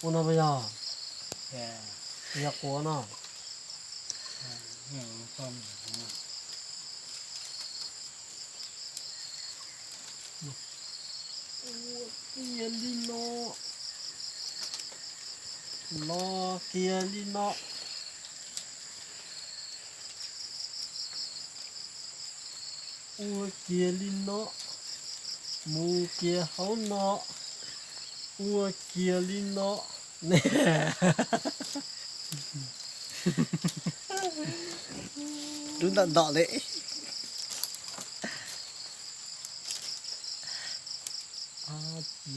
Ua no puas yog? Yog quav no. Ua kiag li no. Los kiag li no. Ua kiag li no. Mus kiag hauv no. Ua kiag li no. Dub ntawm ntawm li.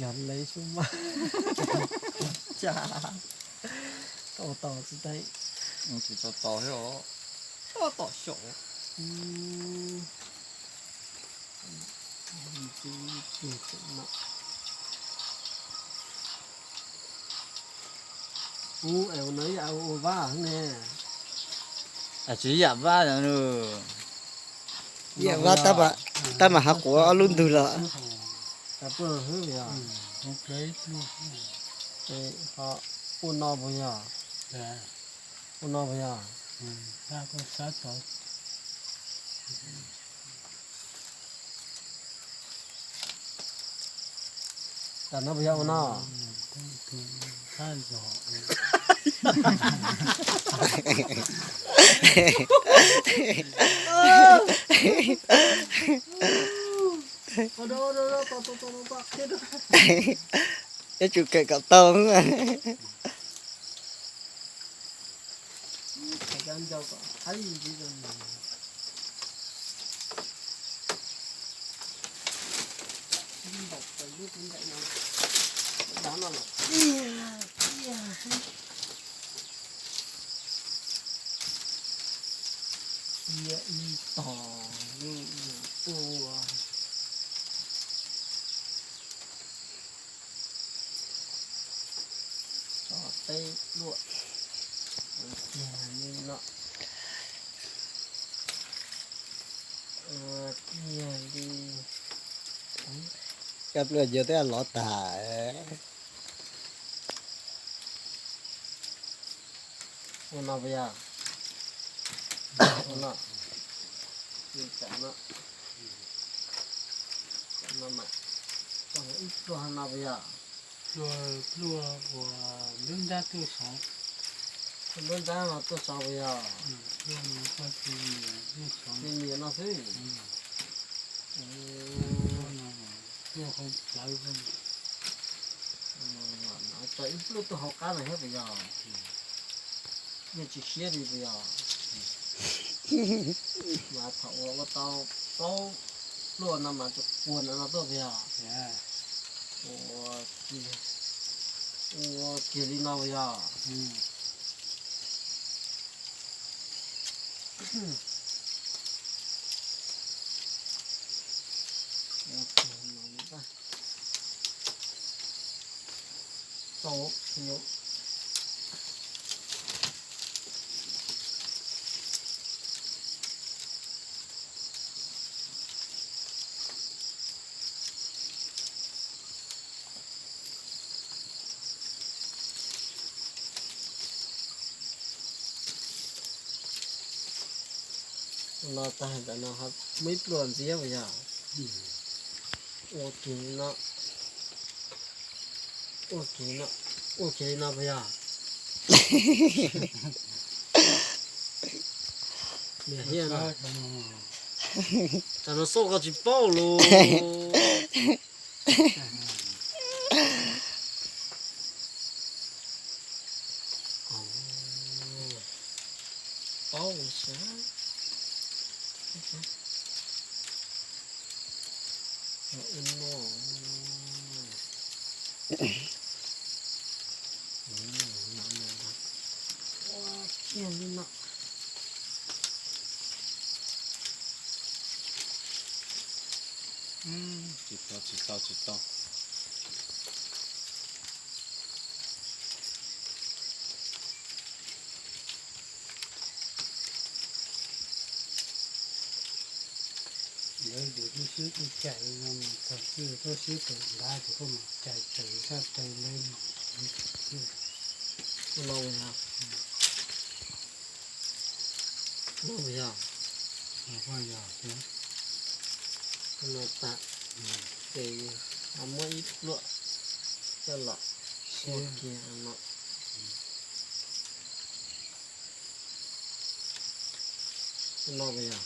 Yog li xwb mas. Cas tau tau tsis tau. Tsis tau tau thiab os. Tau tau xyaum. Ub, es ua no ib yam ua vab ne. Tsis yam vab no. Yam vab tab mas hav quav ob lub ntug los. Ua no puas yog? Ua no puas yog? Tam no puas yog ua no? Yuav tsum kawm kom tau. Ib tog ua tso peb pluaj kiag li no. Kiag li. Kab pluaj yuav twb lov tag. Ua no puas yog? Ua no. Tam no. Tam no mas, ib pluag no puas yog? Pluag, pluag uas nruab nrab tuaj saud. Nruab nrab no tuaj saud puas yog? Pluag no tuaj tsis nyiam no xwb. Pluag hauv plawv. Tso ib pluaj tuaj hauv qab no thiab puas yog? Nej tsis siab li puas yog? Mas thaum uas ua tau plaub pluaj no mas tsuas puag ntawm no tuaj puas yog? Ua kiag, ua kiag li no puas yog? Ua no tag ntawm no ho muaj ib pluaj ntxiv puas yog? Ua kiag li no, ua kiag li no, ua kiag li no puas yog? Niam thiab no, tam no xauj koj tsis paub los. Paub sab. Tsis tau, tsis tau, tsis tau. Lawv yuav lub siab tuaj cais no, txog twg tuaj siab tus nrad ces koj mam cais raws zaj raws le mus. No yog, no yog, no tas, ces muab ib pluag coj los ua kiag no. No yog,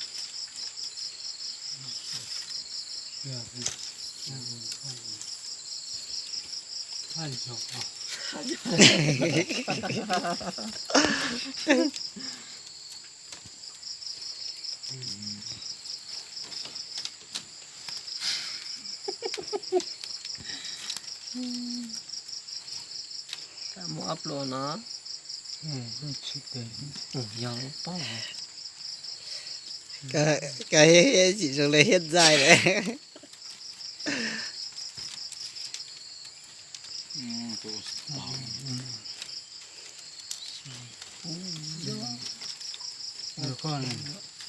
muab ob pluag no. Yog paub, koj tsis zoo li Hiab Ntxaij lawm.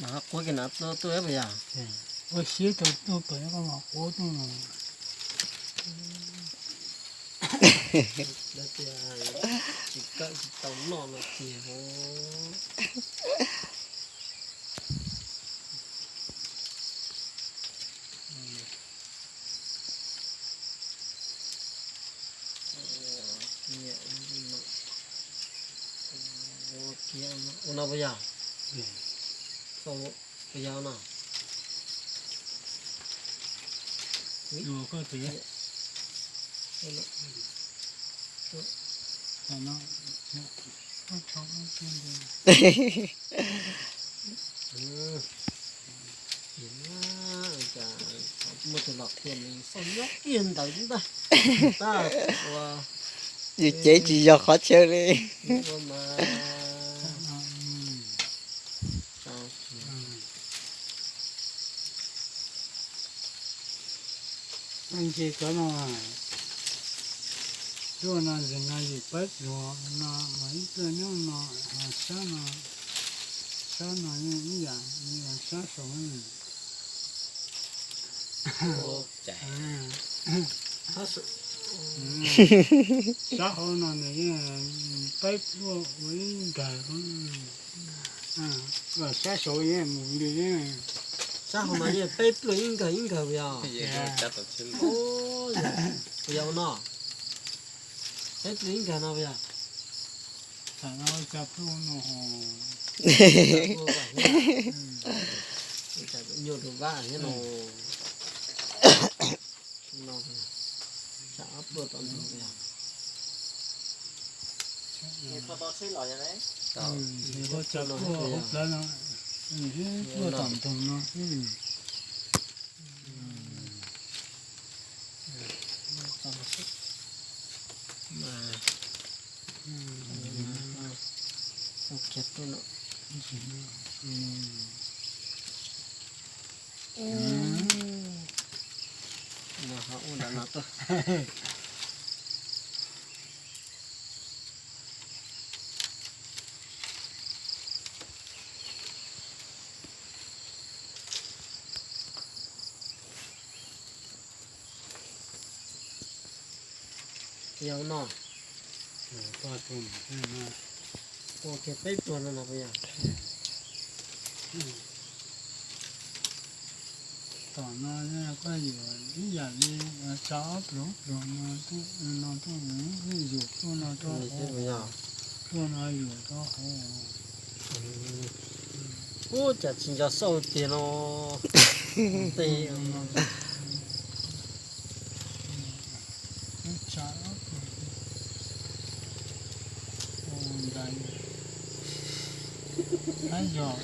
Mas qhuav kiag na tuaj tuaj puas yog? Ua siab tau tuaj pem koj mas qhuav tuaj no. Lawv tias tsis kawm tsis tau noj no tiag. Ua no puas yog? Puas yog no? Muaj tus los qhia nws xauj nyob kiag ntawd ntag. Tab ua, yus cev tsis yog qhov chaw li. Ua mas Nce cov no, tuaj no zem no yim peb pluag no, mas ib pliag nyob no, sab no, sab no yeej ib yam, sab saud. Sab hauv no nws yeej peb pluag ua ib nkawg, sab saud yeej mus li. Sab hauv no yeej peb pluag ib nkawg ib nkawg yog? Puas yog ua no? Peb pluag ib nkawg no puas yog? Tam no cov pluag no, nyuaj rau vaj thiab no. No, tsam ob pluag tom ntug yog. Tsam pluag hauv plawv no, ib pluag tom ntug no. Yog no, ua kiag peb pluag no no puas yog? Tom no koj yuav ib yam li tsam ob pluag pluag no, no tuaj, yus tuaj no rau hauv, tuaj no yus rau hauv. Ub, cas tsis nco xauj tiag no. Tej tsam ob pluag, ntawd, yog